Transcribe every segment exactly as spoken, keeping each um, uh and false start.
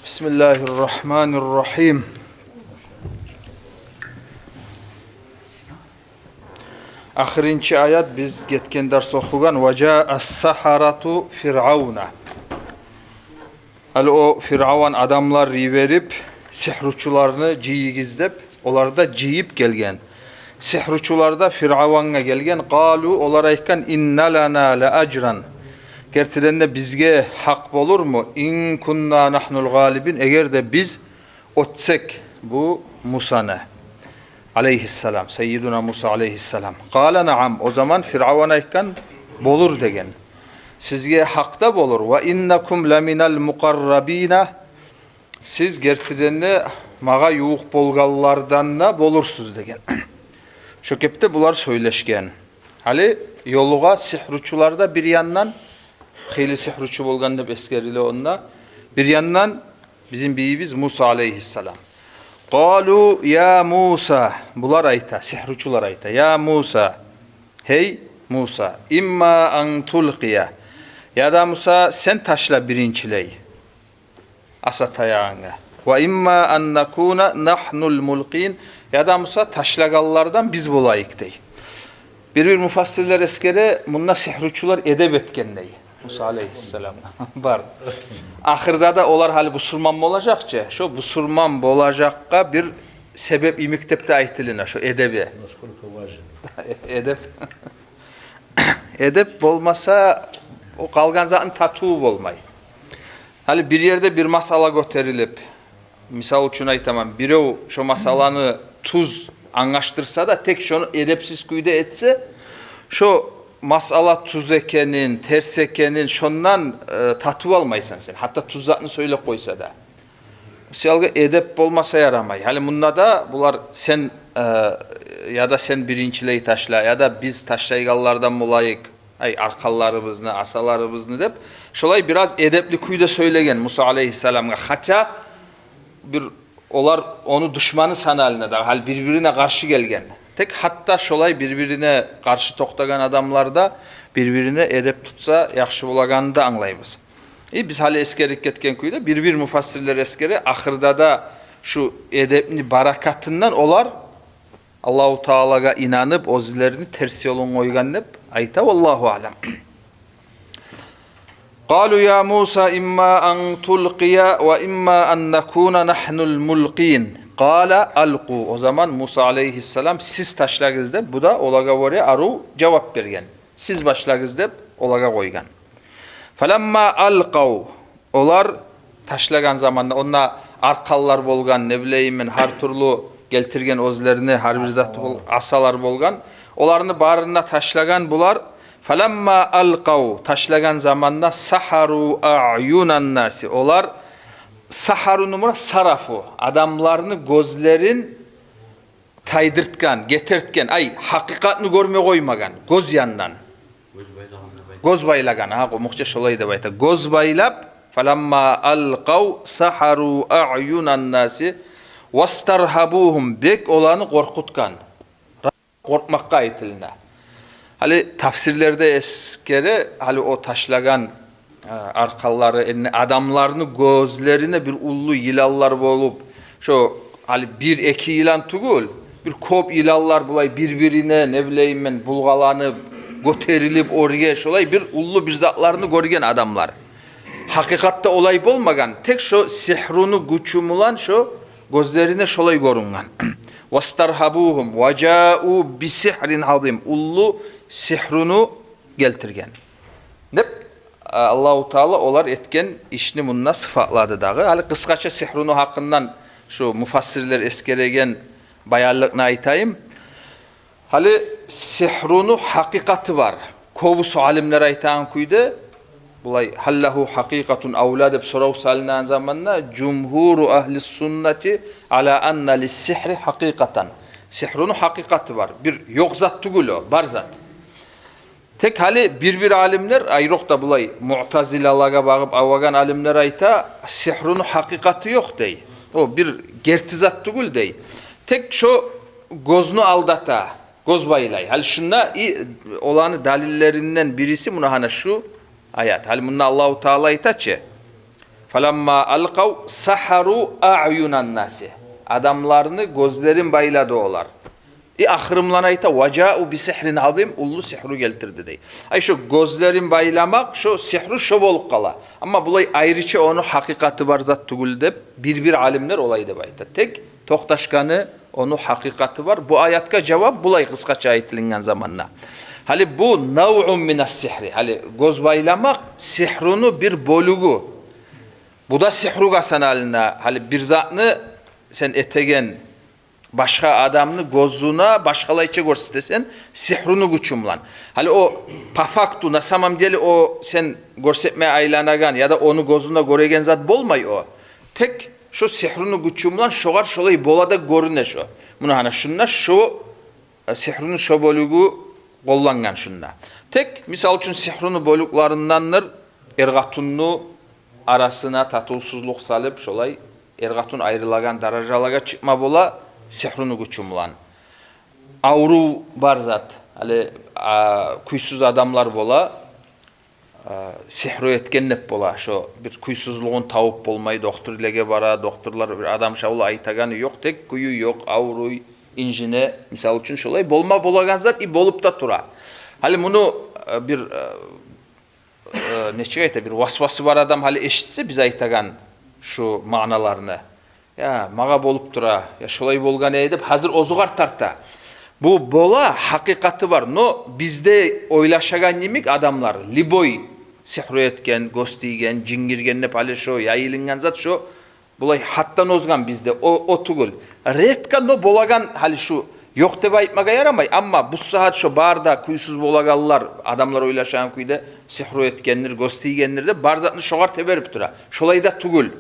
بسم الله الرحمن الرحيم. Ахырынчы аят биз гетген дарс охугъан: «وجاء السحرة فرعون». Гьали о Фиръаван адамлар йиберип, сигьручуланы жыйыгъыз деп, олар да жыйып гелген. Сигьручулар да Фиръавангъа гелген. «قالوا», олар айтгъан: «إن لنا لأجرا». Гертиден де бизге гьакъ болурму? «إن كنا نحن الغالبين», эгер де биз оьтсек бу Мусаны, алейгьиссалам, саййидуна Муса алейгьиссалам. «قال نعم», о заман Фиръаван айтгъан: «Болур», – деген. «Сизге гьакъ да болур. وإنكم لمن المقربين». Сиз гертиден де магъа ювукъ болгъанлардан да болурсуз деген. Шо кепде булар сёйлешген. Гьали ёлугъа сигьручулар да бир яндан, хыйлы сигьручу болгъан деп эсгериле онда. Бир яндан бизин бийибиз Муса алейгьиссалам. «قالوا يا موسى», булар айта, сигьручулар айта: «يا موسى», гьей Муса, «إما أن تلقي», яда Муса сен ташла биринчилей аса таягъынгны. «وإما أن نكون نحن الملقين», яда Муса ташлагъанлардан биз болайыкъ дей. Бир-бир муфассирлер эсгере, мунда сигьручулар эдеп этген дей Муса алейгьиссалам. Бар. Ахырда да олар гьали бусурман болажакъ чы. Шо бусурман болажакъгъа бир себеп йимик деп де айтылына шо эдеби. Насколько важен. Эдеп. Эдеп болмаса, о къалгъан затны татыву болмай. Гьали бир ерде бир масъала гётерилип, мисал учун айтаман, бирев шо масъаланы тюз англашдырса да, тек шону эдепсиз кюйде этсе, шо масъала тюз экенин, терс экенин шондан, э, татыв алмайсан сен. Гьатта тюз затны сёйлеп къойса да. Шо ялгъа эдеп болмаса ярамай. Гьали мунда да булар сен, э, яда сен биринчилей ташла, яда биз ташлайгъанлардан болайыкъ, ай, аркъанларыбызны, асаларыбызны деп, шолай бираз эдепли кюйде сёйлеген Муса алейгьиссаламгъа. Хотя бир олар ону душманы саналына да, гьали бир-бирине къаршы гелген. Тек гьатта шолай бир-бирине къаршы токътагъан адамлар да бир-бирине эдеп тутса, яхшы болагъанын да англайбыз. И биз гьали эсгерип гетген кюйде, бир-бир муфассирлер эсгере, ахырда да шу эдепни баракатындан олар Аллагьу Таалагъа инанып, оьзлерини терс ёлун къойгъан деп айта, валлагьу аълам. «قالوا يا موسى إما أن تلقي وإما أن نكون نحن الملقين. قال ألقوا». О заман Муса алейгьиссалам: «Сиз ташлагъыз», – деп, бу да олагъа гёре арив жавап берген. «Сиз башлагъыз», – деп олагъа къойгъан. «فلما ألقوا», олар ташлагъан заманда, онда аркъанлар болгъан, не билейим мен, гьар тюрлю гелтирген оьзлерине гьар бир зат бол-, асалар болгъан. Оланы барын да ташлагъан булар. «فلما ألقوا», ташлагъан заманда, «سحروا أعين الناس», олар, «سحروا»ну мурад «صرفوا», адамланы гёзлерин тайдыртгъан, гетертген, ай, гьакъыкъатны гёрме къоймагъан, гёз янындан. Гёз байлагъан, гьа, къумукъча шолай деп айта. Гёз байлап, «فلما ألقوا سحروا أعين الناس واسترهبوهم», бек оланы къоркъутгъан. Къоркъмакъгъа айтылына. Гьали тафсирлерде эсгере, гьали о ташлагъан, э, аркъанлары, энни адамланы гёзлерине бир уллу йыланлар болуп, шо гьали бир-эки йылан тюгюл, бир кёп йыланлар булай бир-бирине, не билейим мен, булгъаланып, гётерилип оьрге, шолай бир уллу бир затланы гёрген адамлар. Гьакъыкъатда олай болмагъан, тек шо сигьруну гючю булан шо гёзлерине шолай гёрюнген. «واسترهبوهم وجاءوا بسحر عظيم». Уллу сигьруну гелтирген. Деп, а, Аллагьу Таала олар этген ишни мунда сыфатлады дагъы. Гьали къысгъача сигьруну гьакъындан шу муфассирлер эсгереген баянлыкъны айтайым. Гьали сигьруну гьакъыкъаты бар. Кёбюсю алимлер айтагъан кюйде, булай, «هل له حقيقة أو لا» деп сорав салынагъан заманда, «جمهور أهل السنة على أن للسحر حقيقة». Сигьруну гьакъыкъаты бар. Бир ёкъ зат тюгюл о, бар зат. Тек гьали бир-бир алимлер, айрокъда булай муътазилалагъа багъып авагъан алимлер айта, сигьруну гьакъыкъаты ёкъ дей. О бир герти зат тюгюл дей. Тек шо гёзню алдата, гёз байлай. Гьали шунда и оланы далиллеринден бириси муна гьана шу аят. Гьали мунда Аллагьу Таала айта чы: Фаламма алкъав сахару аъюнан наси. Адамланы гёзлерин байлады олар. И ахырындан айта, ва жау би сихрин азим, уллу сихру гелтирди дей. Ай, шо гёзлерин байламакъ, шо сихру шо болуп къала. Амма булай айрыча ону гьакъыкъаты бар зат тюгюл деп, бир-бир алимлер олай деп айта. Тек токъташгъаны ону гьакъыкъаты бар. Бу аятгъа жавап булай къысгъача айтылынгъан заманда. Гьали бу навъун минас сихри. Гьали гёз байламакъ сихруну бир бёлюгю. Бу да сихругъа санала. Гьали бир затны сен этеген башгъа адамны гёзюне башгъалайча гёрсетесен сихруну гючю булан. Гьали о по факту, на самом деле о сен гёрсетме айланагъан яда ону гёзюнде гёреген зат болмай о. Тек шо сихруну гючю булан шогъар шолай бола да гёрюне шо. Муна гьана шунда шо, э, сихруну шо бёлюгю къоллангъан шунда. Тек, мисал учун, сихруну бёлюклериндендир эр-къатынны арасына татывсузлукъ салып, шолай эр-къатын айрылагъан даражалагъа чыкъма бола сихруну гючю булан. Аврув бар зат, гьали, а, кюйсюз адамлар бола, а, сихру этген деп бола. Шо бир кюйсюзлюгюн тавуп болмай, дохтурлеге бара, дохтурлар бир адам шавла айтагъаны ёкъ, тек кюю ёкъ, авруй, инжине, мисал учун, шолай болма болагъан зат и болуп да тура. Гьали муну, э, бир, э, э, нечик айта, бир васвасы бар адам гьали эшитсе биз айтагъан шу маъналарны, я, магъа болуп тура, я, шолай болгъан эди деп, гьазир оьзюгер тарта. Бу бола, гьакъыкъаты бар. Но бизде ойлашагъан йимик адамлар, любой сихру этген, гёз тийген, жин гирген деп, гьали шо яйылынгъан зат, шо булай гьатдан озгъан бизде, о, о тюгюл. Редко, но болагъан, гьали шу ёкъ деп айтмагъа ярамай. Амма бу сагьат шо бар да кюйсюз болагъанлар, адамлар ойлашагъан кюйде сихру этгендир, гёз тийгендир деп, бар затны шогъар теберип тура. Шолай да тюгюл.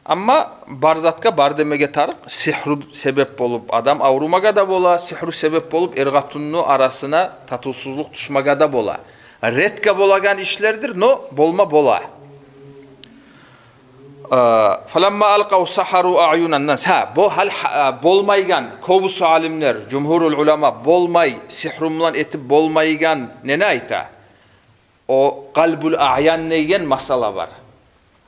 Амма бар затгъа бар демеге тарыкъ, сихру себеп болуп адам аврумагъа да бола, сихру себеп болуп эр-къатынны арасына татывсузлукъ тюшмеге де бола. Редко болагъан ишлердир, но болма бола. Э, фаламма алкъав сахару аъюнан нас. Гьа, бу гьал, гьа, болмайгъан, кёбюсю алимлер, жумгьурул улама, болмай, сихру булан этип болмайгъан нени айта? О къалбул аъян деген масъала бар.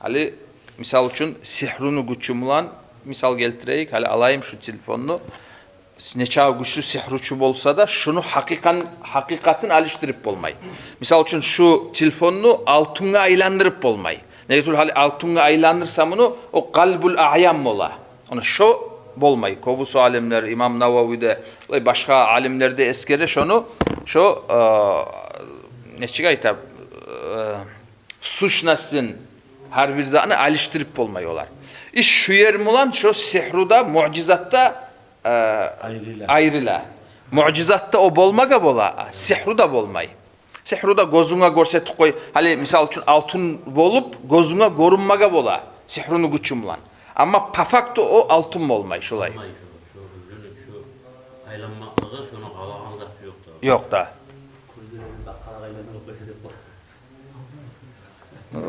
Гьали, мисал учун, сихруну гючю булан мисал гелтирейик. Гьали алайым шу телефонну. С-, нечакъы гючлю сихручу болса да, шуну гьакъыкъан-, гьакъыкъатын алышдырып болмай. Мисал учун, шу телефонну алтынгъа айландырып болмай. Неге тюгюл, гьали алтынгъа айландырса муну, о къалбул аъян бола. Она шо болмай. Кёбюсю алимлер, имам Нававий де, олай башгъа алимлер де эсгере шону, шо, э, нечик айта, э, сущностин, гьар бир затны алышдырып болмай олар. И шу ер булан шо сихру да, муъжизат да, э, айрыла. Айрыла. Муъжизат да о болмагъа бола, а сихру да болмай. Сихру да гёзюнге гёрсетип къой. Гьали, мисал учун, алтын болуп, гёзюнге гёрюнмеге бола сихруну гючю булан. Амма по факту о алтын болмай, шолай. Болмай, шо, шо, шо, шо айланмакълыгъы, шону къалагъан зат ёкъ да. Ёкъ да. Кюрзелерин бакъгъан айланып къоя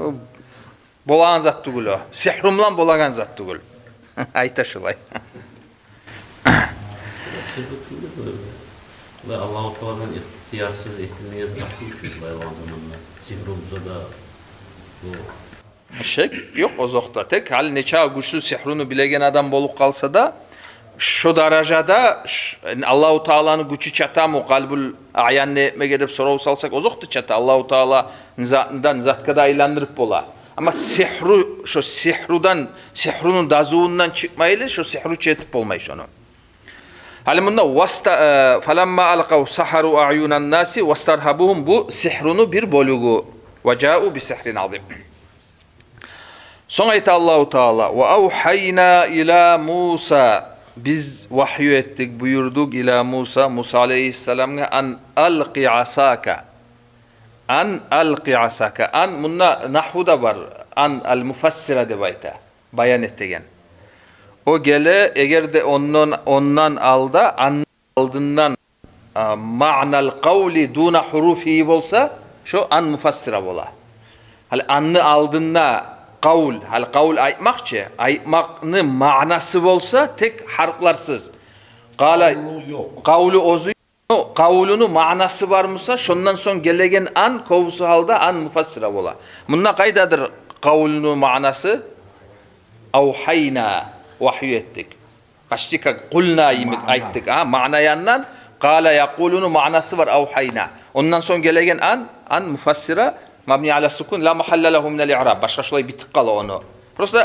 деп. Болагъан зат тюгюл о. Сихру булан болагъан зат тюгюл. Айта шулай. Сихру тюгюл бу. Ва Аллагьу Тааладан ихтиярсыз этилмеген зат тюгюл чю, былай алгъан заманда. Сихру болса да, бу... Шек ёкъ озокъда. Тек гьали нечакъы гючлю сихруну билеген адам болуп къалса да, шо даражада ш-, Аллагьу Тааланы гючю чатамы къалбул аъянны этмеге деп сорав салсакъ, озокъда, чата. Аллагьу Таала затдан затгъа да айландырып бола. Амма сихру, шо сихрудан, сихруну дазусундан чыкъмайлы, шо сихру чы этип болмай шону. Гьали мунда васта-, э, фаламма алкъав сахару аъюнан наси вастаргьабугьум, бу сихруну бир бёлюгю. Ва жау би сихрин азим. Сонг айта Аллагьу Таала: «Ва авхайна ила Муса», биз вагью этдик, буюрдукъ, ила Муса, Муса алейгьиссаламгъа, «ан алкъи асака». «Ан алкъи асака». «Ан», мунда нагьвуда бар, «ан ал-муфассира» деп айта, баян этеген. О геле, эгер де ондан, ондан алда, «ан» алдындан, а, «маънал къавли дуна хуруфигьи» болса, шо «ан» муфассира бола. Гьали «ан»ны алдында «къавл», гьали «къавл» айтмакъ чы, айтмакъны маънасы болса, тек гьарпларсыз. Къала, къавлу ёкъ. Къавлу оьзю, къавлуну маънасы бар буса, шондан сонг гелеген «ан» кёбюсю гьалда «ан» муфассира бола. Мунда къайдадыр Къавлуну маънасы авхайна, вахью этдик. Почти как къулна йимик айтдыкъ. А, маъна яндан къала якъулуну маънасы бар авхайна. Ондан сонг гелеген ан, ан муфассира мабни ала сукун ла магьалла лагьу минал иъраб. Башгъа шулай битип къала ону. Просто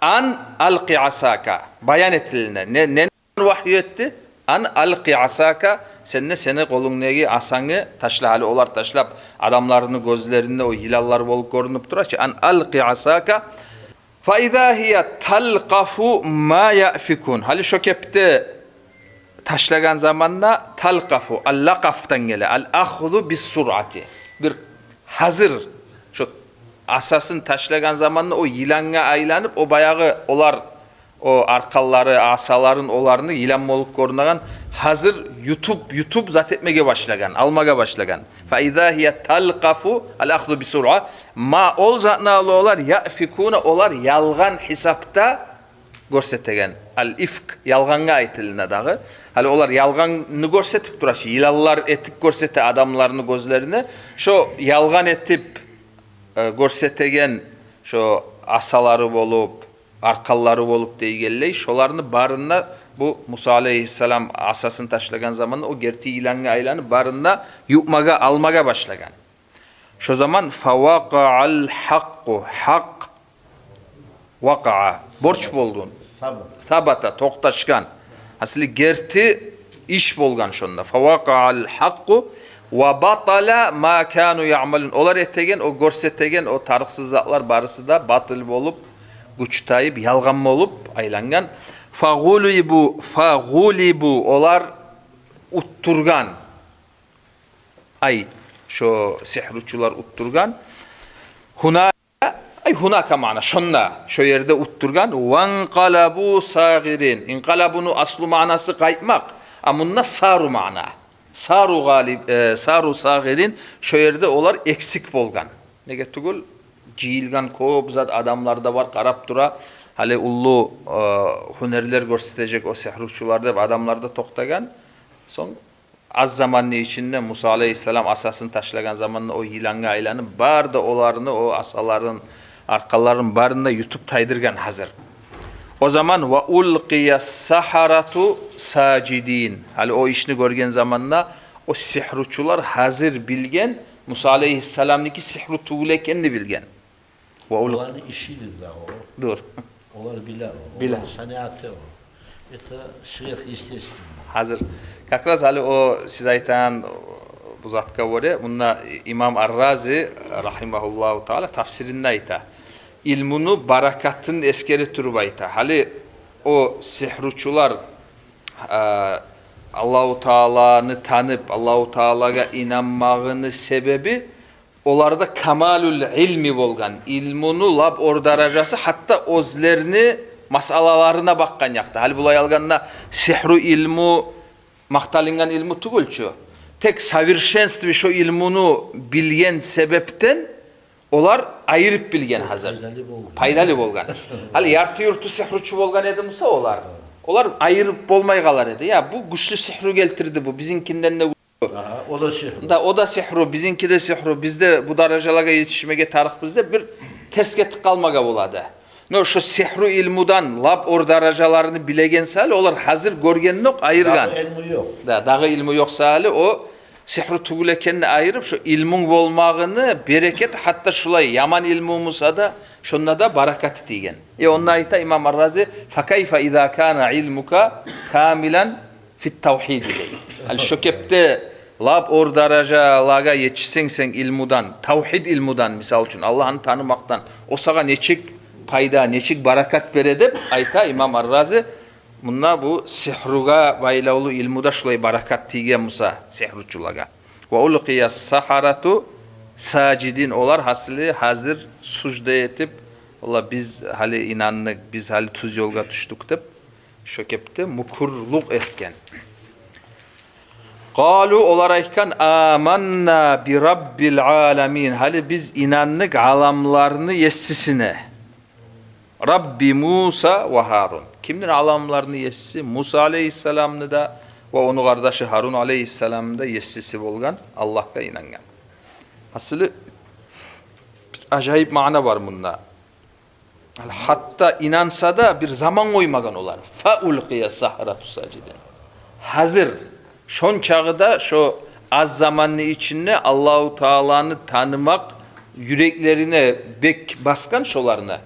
ан алкъи асака баян этилине. Не, не вахью этди? Ан алкъи асака, сен де сени къолунгдагъы асангны ташла. Гьали олар ташлап, адамланы гёзлерине о йыланлар болуп гёрюнюп тура чы. Ан алкъи асака. Фа иза гьия талкъафу ма яъфикун. Гьали шо кепде ташлагъан заманда талкъафу, ал-лакъафдан геле, ал-ахзу бис-суръати. Бир гьазир, шо асасын ташлагъан заманда о йылангъа айланып, о баягъы олар, о аркъанлары, асаларын, оланы йылан болуп гёрюнеген, гьазир ютуп, ютуп зат этмеге башлагъан, алмагъа башлагъан. Фа иза гьия талкъафу, ал-ахзу бис-суръа. Ма, ол затны алып олар, яъфикуна, олар ялгъан гьисапда гёрсетеген. Ал-ифк, ялгъангъа айтылына дагъы. Гьали олар ялгъанны гёрсетип тура чы, йыланлар этип гёрсете адамланы гёзлерине. Шо ялгъан этип, э, гёрсетеген, шо асалары болуп, аркъанлары болуп дейгенлей, шоланы барын да бу Муса алейгьиссалам асасын ташлагъан заманда о герти йылангъа айланып, барын да ютмагъа, алмагъа башлагъан. Шо заман фавакъаал хакъу, хакъ вакъаа, борч болду. Сабата. Сабата, токъташгъан. Асли герти иш болгъан шонда. Фавакъаал хакъу ва батала ма кану яъмалун. Олар этеген, о гёрсетеген, о тарыкъсыз затлар барысы да батыл болуп, гюч тайып, ялгъан болуп айлангъан. Фагъулибу, фагъулибу, олар утдургъан. Ай, шо сихручулар утдургъан. Гьуна Ай, гьунака маъна, шонда, шо ерде утдургъан. Ванкъалабу сагъирин. Инкъалабуну аслу маънасы къайтмакъ. А мунда сару маъна. Сару гъалиб, э, сару сагъирин, шо ерде олар эксик болгъан. Неге тюгюл, жыйылгъан кёп зат, адамлар да бар, къарап тура. Гьали уллу, э, гьюнерлер гёрсетежек о сихручулар деп адамлар да токътагъан. Сонг аз заманны ичинде Муса алейгьиссалам асасын ташлагъан заманда о йылангъа айланып, бары да оланы, о асаларын, аркъанларын барын да ютуп тайдыргъан гьазир. О заман ва улкъия сахарату сажидин. Гьали о ишни гёрген заманда о сихручулар гьазир билген, Муса алейгьиссаламныки сихру тюгюл экенни билген. Ва улкъ- Оланы иши бир дагъы о. Дюр. Олар биле о. Биле. Оланы саниаты о. Это сверхъестественно. Гьазир, как раз гьали о сиз айтагъан бу затгъа гёре, мунда имам Ар-Рази, рагьимагьуллагьу таала, тафсиринде айта. Илмуну баракатын эсгере туруп айта. Гьали о сихручулар, а, Аллагьу Тааланы танып, Аллагьу Таалагъа инанмагъыны себеби оларда камалул илми болгъан, илмуну лап оьр даражасы, гьатта оьзлерини масъалаларына бакъгъан якъда. Гьали булай алгъанда, сихру илму макъталынгъан илму тюгюл чю. Тек совершенстве шо илмуну билген себепден олар айырып билген гьазир. Пайдалы болгъан. Пайдалы болгъан. Гьали ярты-юрту сихручу болгъан эди буса олар, олар айырып болмай къалар эди. Я, бу гючлю сихру гелтирди, бу бизинкинден де Агьа, о да сихру. Да, о да сихру, бизинки де сихру, биз де бу даражалагъа етишмеге тарыкъбыз деп бир терс гетип къалмагъа болады. Но шо сихру илмудан лап оьр даражаларын билеген саялы, олар гьазир гёргенокъ айыргъан. Дагъы илму ёкъ. Да, дагъы илму ёкъ саялы, о сихру тюгюл экенни айырып, шо илмунг болмагъыны берекети, гьатта шулай яман илму буса да, шонда да баракаты тийген. Э, онда айта имам Ар-Рази: «Факайфа иза кана илмука камилан фит-тавгьиди», — дей. Гьали шо кепде лап оьр даражалагъа етишсенг сен илмудан, тавгьид илмудан, мисал учун, Аллагьны танымакъдан, о сагъа нечик пайда, нечик баракат бере деп айта имам Ар-Рази. Мунда бу сихругъа байлавлу илмуда шулай баракат тийген буса сихручулагъа. «Ва улкъия сахарату сажидин», олар гьасили гьазир сужда этип, «Валлагь, биз гьали инандыкъ, биз гьали тюз ёлгъа тюшдюк», — деп, шо кепде мюкюрлюк этген. «Къалу», олар айтгъан: «Аманна би раббил аламин», гьали биз инандыкъ аламланы есисине. «Рабби Муса ва Гьарун». Кимдир аламланы есиси? Муса алейгьиссаламны да ва ону къардашы Гьарун алейгьиссаламны да есиси болгъан Аллагьгъа инангъан. Гьасили, ажайып маъна бар мунда. Гьатта инанса да, бир заман къоймагъан олар. Фа улкъия сахарату сажидин. Гьазир, шончакъы да, шо аз заманны ичинде Аллагьу Тааланы танымакъ юреклерине бек басгъан шоланы.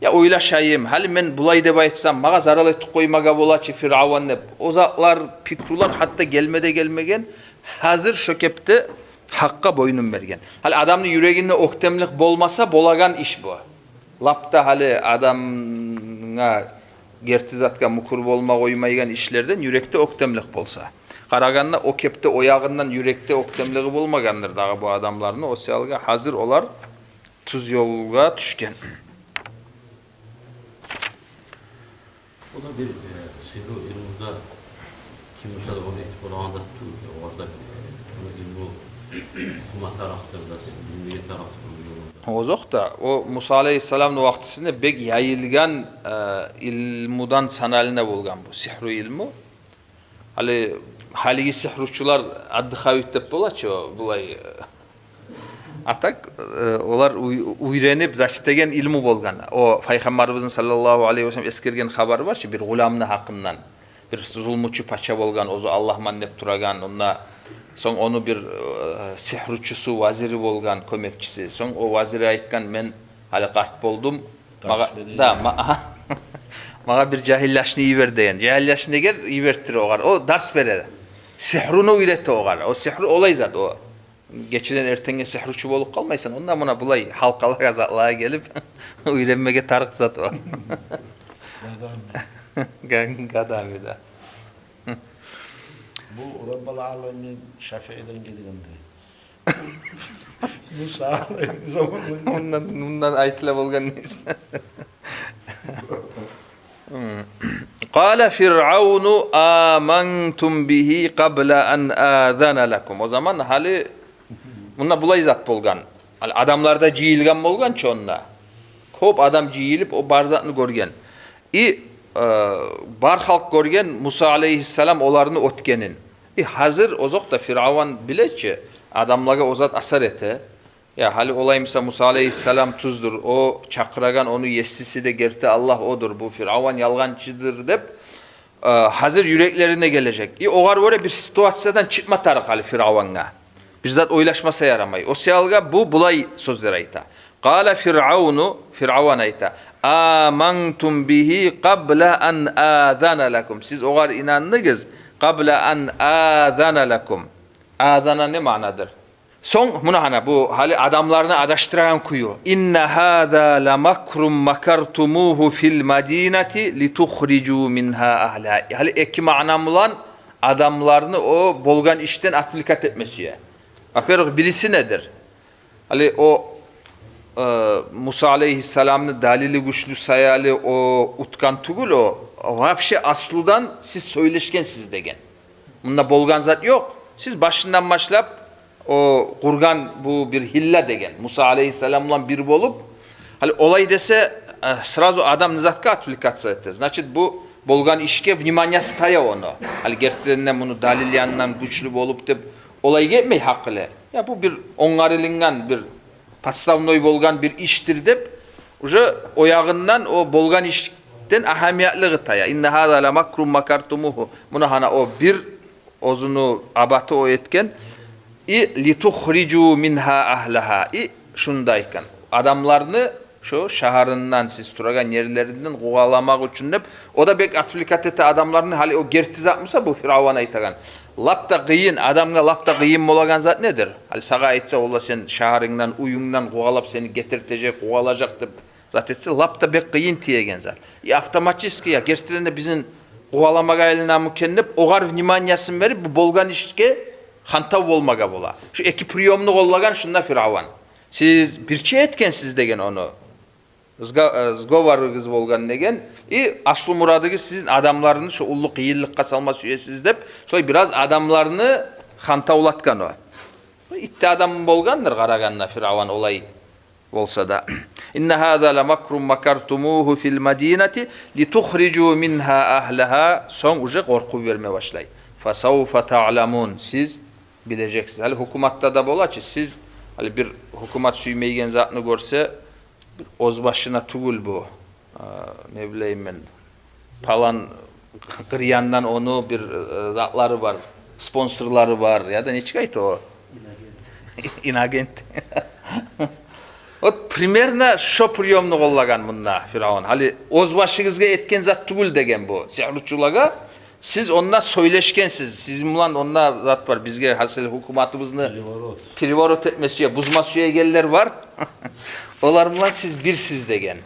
Я ойлашайым, гьали мен булай деп айтсам, магъа зарал этип къоймагъа бола чы Фиръаван деп. О затлар, пикрулар гьатта гелме де гелмеген, гьазир шо кепде гьакъгъа бойнун берген. Гьали адамны юрегинде оьктемлик болмаса, болагъан иш бу. Лап да гьали адамгъа герти затгъа мюкюр болма къоймайгъан ишлерден юрекде оьктемлик болса. Къарагъанда о кепде, о ягъындан юрекде оьктемлиги болмагъандыр дагъы бу адамланы. О саялгъа гьазир олар тюз ёлгъа тюшген. О да бир, э, сигьру илмуда ким болса да ону этип болагъан да тюгюл, олар да, э, ону илму охума тарыкъдыр да, билмеге тарыкъдыр ону ёлунда. Озокъда, о Муса алейгьиссаламны вакътисинде бек яйылгъан, э, илмудан саналына болгъан бу сигьру илму. Гьали, гьалиги сигьручулар отдыхают деп бола чы, о, булай, э, а так, э, олар уй-, уьйренип, зат этеген илму болгъан. О, Пайхаммарыбызны саллаллагьу алейгьи ва саллам эсгерген хабары бар чы, бир гъуламны гьакъындан. Бир зулмучу пача болгъан, оьзю Аллагьман деп турагъан, онда сонг ону бир, э, сигьручусу, вазири болгъан, кёмекчиси. Сонг о вазири айтгъан: «Мен гьали къарт болдум, магъа, дарс берейим, да, ма-, магъа бир жагьил яшны йибер», — деген. Жагьил яшны эгер йибертире огъар, о дарс бере. Сигьруну уьйрете огъар. О сигьру олай зат, о. Гечеден эртенге сигьручу болуп къалмайсан. Онда муна булай гьалкъалагъа, затлагъа гелип уьйренмеге тарыкъ зат о. Гадами. Га-, гадами, да. Бу Раббал Аламин Шафииден гелгенди. Муса алейгьи заманында. Ондан, мундан айтыла болгъан нерсе. Къала Фиръавну амантум бигьи къабла ан азана лакум. О заман гьали мунда булай зат болгъан. Гьали адамлар да жыйылгъан болгъан чы онда. Кёп адам жыйылып, о бар затны гёрген. И, э, бар халкъ гёрген Муса алейгьиссалам оланы оьтгенин. И гьазир, озокъда, Фиръаван биле чи, адамлагъа о зат асар эте. Я, гьали олай буса, Муса алейгьиссалам тюздюр, о чакъырагъан ону есиси де герти Аллагь, одур, бу Фиръаван ялгъанчыдыр деп, э, гьазир юреклерине гележек. И огъар гёре бир ситуациядан чыкъма тарыкъ гьали Фиръавангъа. Бир зат ойлашмаса ярамай. О саялгъа бу булай сёзлер айта. Къала Фиръавну, Фиръаван айта: «Амантум бигьи къабла ан азана лакум». Сиз огъар инандыгъыз. «Къабла ан азана лакум». Азана не маънадыр? Сонг, муна гьана, бу гьали адамланы адашдырагъан кюю. «Инна гьаза ла макрун макартумугьу фил мадинати литухрижу мингьа агьлагьа». Гьали эки маъна булан адамланы о болгъан ишден отвлекать этме сюе. Во-первых, бириси недир? Гьали о, э, Муса алейгьиссаламны далили гючлю саялы о утгъан тюгюл о, вообще аслудан сиз сёйлешгенсиз деген. Мунда болгъан зат ёкъ. Сиз башындан башлап о къургъан бу бир гьилла деген. Муса алейгьиссалам булан бир болуп, гьали олай десе, э, сразу адам не затгъа отвлекаться эте? Значит, бу болгъан ишге вниманиясы тая ону. Гьали гертиден де муну далил янындан гючлю болуп деп олай гетмей гьакъылы. Я бу бир онгарылынгъан, бир подставной болгъан бир ишдир деп, уже о ягъындан о болгъан ишден агьамиятлыгъы тая. «Инна гьаза ла макрун макартумугьу». Муна гьана о бир оьзюню абаты о этген. И «литухрижу мингьа агьлагьа». И шунда экен. Адамланы шо шагьарындан, сиз турагъан ерлеринден къуваламакъ учун деп, о да бек отвлекать эте адамланы. Гьали о герти зат буса, бу Фиръаван айтагъан. Лап да къыйын, адамгъа лап да къыйын болагъан зат недир? Гьали сагъа айтса, валлагь, сен шагьарынгдан, уьюнгден къувалап, сени гетиртежек, къувалажакъ деп зат этсе, лап да бек къыйын тиеген зат. И автоматически, я гертиден де бизин къуваламагъа айланамы экен деп, огъар вниманиясын берип, бу болгъан ишге хантав болмагъа бола. Шу эки приёмну къоллагъан шунда Фиръаван. Сиз бирче этгенсиз деген ону. Сго-, э, сговоругъуз болгъан деген. И аслу мурадыгъыз сизин адамланы шу уллу къыйынлыкъгъа салма сюесиз деп, шолай бираз адамланы хантавлатгъан о. Итти адам болгъандыр къарагъанда Фиръаван олай болса да. «Инна гьаза ла макрун макартумугьу фил мадинати литухрижу мингьа агьлагьа». Сонг уже къоркъув берме башлай. «Фасавфа таъламун». Сиз билежексиз. Гьали гьукуматда да бола чы, сиз, гьали бир гьукумат сюймейген затны гёрсе, бир оьз башына тюгюл бу. не билейим мен, палан къырыяндан ону бир затлары бар, спонсорлары бар, яда нечик айта о? Инагент. Вот примерно шо приёмну къоллагъан мунда Фиръавун. Гьали оьз башыгъызгъа этген зат тюгюл деген бу сигьручулагъа. Сиз онда сёйлешгенсиз, сизин булан онда зат бар, бизге гьасили гьукуматыбызны переворот этме сюе, бузма сюегенлер бар. Олар булан сиз бирсиз деген.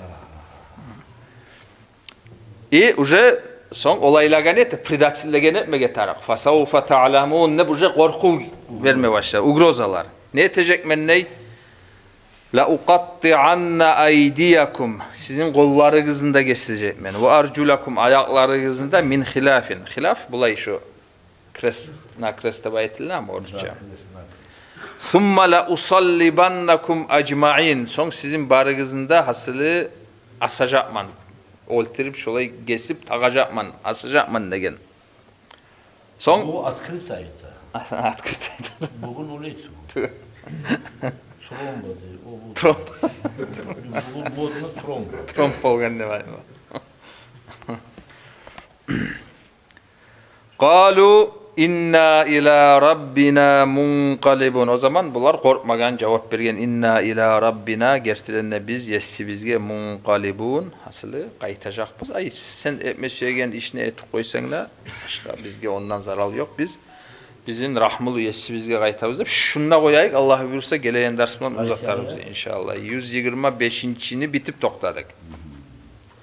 И уже сонг олайлагъан эте, предательлеген этмеге тарыкъ. «Фасавфа таъламун» деп уже къоркъув берме башлар, угрозалар. Не этежекмен дей? «Ла укъаттиъанна айдиякум», сизин къолларыгъызны да гесежекмен. «Ва аржулакум», аякъларыгъызны да, «мин хилафин». Хилаф, булай шу крест-накрест деп айтыламы орусча? «Сумма ла усаллибаннакум ажмаин». Сонг сизин барыгъызны да гьасили асажакъман. Оьлтюрюп, шолай гесип тагъажакъман, асажакъман деген. Сонг бу открыто айта. Открыто айта. Бугюн улица. Тю. Тромба дей, о бу. Тромба. Бугюн модно тромба. Тромб болгъан деп айтма. «Къалу инна ила раббина мункъалибун». О заман булар къоркъмагъан, жавап берген: «Инна ила раббина», гертиден де биз есибизге, «мункъалибун», гьасили къайтажакъбыз. Ай, сен этме сюеген ишни этип къойсанг да, башгъа бизге ондан зарал ёкъ. Биз бизин рагьмулу есибизге къайтабыз деп, шунда къояйыкъ, Аллагь буюрса, гелеген дарс булан узатарбыз, иншааллагь. Юз йигирма бешинчини битип токътадыкъ.